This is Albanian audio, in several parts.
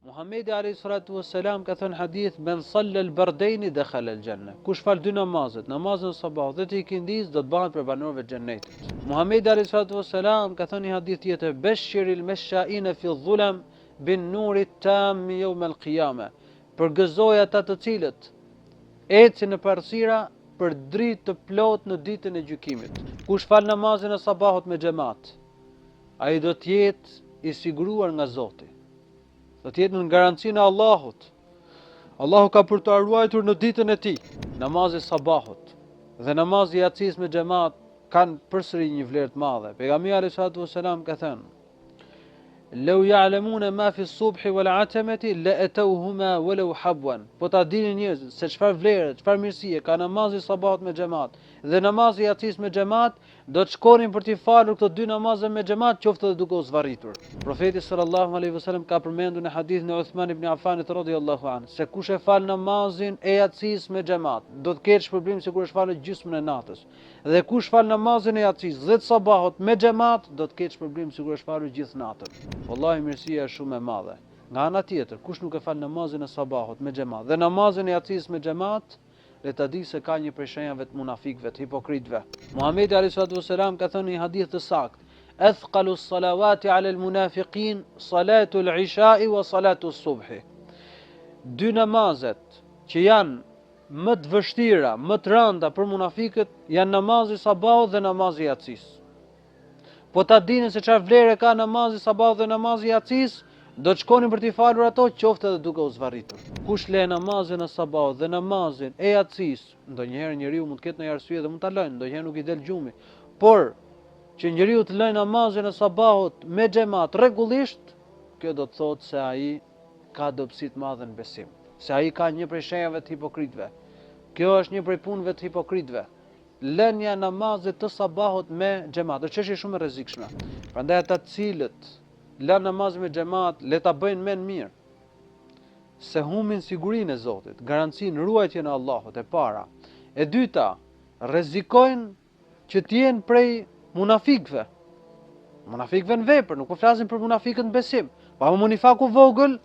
Muhamedi alejhi salatu ves selam ka thënë hadith men salla al bardejni dakhala al janna. Kush fal dy namazet, namazin e sabahut dhe të ikindisë do të bëhet prej banorëve të xhenetit. Muhamedi alejhi salatu ves selam ka thënë një hadith tjetër beshiril meshaina fi dhulam bin nuri tam yawm al qiyame. Përgëzoj ata të cilët ecin në errësira për dritë të plotë në ditën e gjykimit. Kush fal namazin e sabahut me xhemat, ai do të jetë i siguruar nga Zoti. Do të jetë nën garancinë e Allahut. Allahu ka për ta ruajtur në ditën e tij. Namazi i sabahut dhe namazi i jacisë me xhemat kanë përsëri një vlerë të madhe. Pejgamberi alayhi salatu wasalam ka thënë: "Law ya'lamuna ma fi as-subhi wal 'atamati la atawhuma walau habwan." Po ta dinin njerëzit se çfarë vlere, çfarë mirësie ka namazi i sabahut me xhemat dhe namazi i jacisë me xhemat, Do të shkonin për t'i falur këto dy namaze me xhemat qoftë edhe duke u zvarritur. Profeti sallallahu alejhi ve sellem ka përmendur në hadithin e Uthman ibn Affanit radhiyallahu anh se kush e fal namazin e jacisë me xhemat, do të ketë shpërblim sikur është falur gjysmën e natës. Dhe kush fal namazin e jacisë dhe të sabahut me xhemat, do të ketë shpërblim sikur është falur gjithë natën. Wallahi mirësia është shumë e madhe. Nga ana tjetër, kush nuk e fal namazin e sabahut me xhemat dhe namazin e jacisë me xhemat, Le ta dijë se ka një prej shenjave të munafikëve, të hipokritëve. Muhamedi alejhi salatu ves selam ka thënë në një hadith të saktë, Ethqalu s-salawati ala al-munafiqin salatu al-isha'i wa salatu s-subhi. Dy namazet që janë më të vështira, më të rënda për munafikët janë namazi i sabahut dhe namazi i jacisë. Po ta dinin se çfarë vlere ka namazi i sabahut dhe namazi i jacisë, do të shkonin për t'i falur ato, qoftë edhe duke u zvarritur. Kush le namazin e sabahut dhe namazin e jacisë, ndonjëherë njeriu mund të ketë ndonjë arsye dhe mund ta lënë, ndonjëherë nuk i del gjumi. Por që njeriu të lëjë namazin e sabahut me xhemat rregullisht, kjo do të thotë se ai ka dobësi të madhe në besim, se ai ka një prej shenjave të hipokritëve. Kjo është një prej punëve të hipokritëve. Lënia e namazit të sabahut me xhemat është çështje shumë e rrezikshme. Prandaj ata të cilët lënë namazin me xhemat, le ta bëjnë mend mirë se humbin sigurinë e Zotit, garancinë, ruajtjen e Allahut e para. E dyta, rrezikojnë që të jenë prej munafikëve. Munafikëve në vepër, nuk po flasim për munafikët në besim. Po ama nifaku i vogël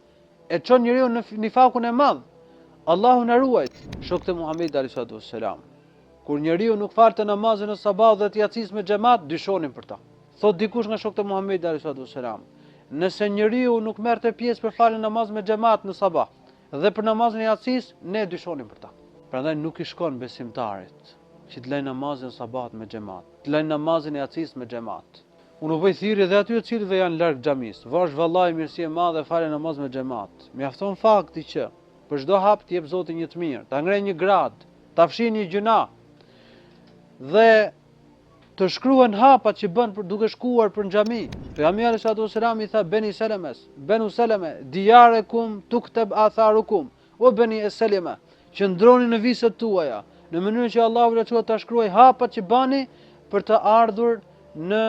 e çon njeriun në nifakun e madh. Allahu na ruajt. Shokët e Muhamedit alejhi salatu vesselam. Kur njeriu nuk falte namazin e sabahut dhe të jacisë me xhemat, dyshonin për ta. Thotë dikush nga shokët e Muhamedit alejhi salatu vesselam, nëse njeriu nuk merrte pjesë për faljen e namazit me xhemat në sabah dhe për namazin e jacisë, ne dyshonim për ta. Prandaj nuk i shkon besimtarit që të lëjë namazin e sabahut me xhemat, të lëjë namazin e jacisë me xhemat. Unë u bëj thirrje dhe atyre të cilëve janë larg xhamisë, është vallahi mirësi e madhe falja e namazit me xhemat. Mjafton fakti që për çdo hap të jep Zoti një të mirë, ta ngre një gradë, ta fshin një gjynah dhe të shkruhen hapat që bën për duke shkuar për në xhami. Pejgamberi alejhi salatu vesselam i tha Beni Selemes, Benu Seleme, dijarekum tukteb atharukum. O Beni Seleme, qëndroni në viset tuaja, në mënyrë që Allahu i Lartësuar ta shkruajë hapat që bani për të ardhur në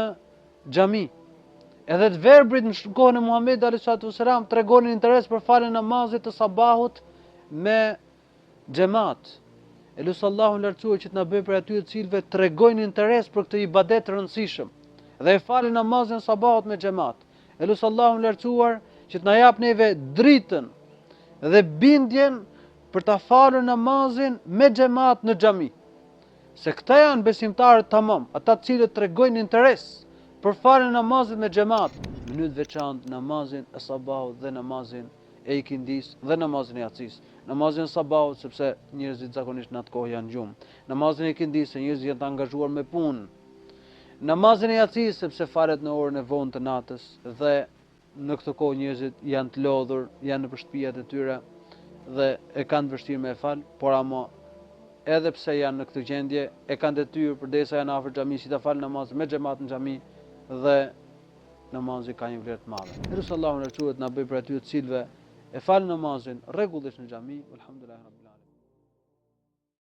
xhami. Edhe të verbrit në kohën e Muhamedit alejhi salatu vesselam tregonin interes për faljen e namazit të sabahut me xhemat. E lus Allahun e Lartësuar që të na bëjë prej atyre të cilëve tregojnë interes për këtë ibadet të rëndësishëm dhe e falin namazin e sabahut me xhemat. E lus Allahun e Lartësuar që të na japë neve dritën dhe bindjen për ta falur namazin me xhemat në xhami. Se këta janë besimtarët tamam, ata të cilët tregojnë interes për faljen e namazit me xhemat, në mënyrë të veçantë namazin e sabahut dhe namazin e ikindisë dhe namazin e jacisë. Namazin e sabahut sepse njerëzit zakonisht në atë kohë janë gjumë. Namazin e ikindisë se njerëzit janë të angazhuar me punë. Namazin e jacisë sepse falet në orën e vonë të natës dhe në këtë kohë njerëzit janë të lodhur, janë nëpër shtëpiat e tyre dhe e kanë të vështirë me e fal, por ama edhe pse janë në këtë gjendje, e kanë detyrë përderisa janë afër xhamisë që ta falin namazin me xhemat në xhami dhe namazi ka një vlerë të madhe. E lus Allahun e Lartësuar të na bëjë prej atyre të cilëve e falin namazin rregullisht në xhami, alhamdulillah rabbil alamin.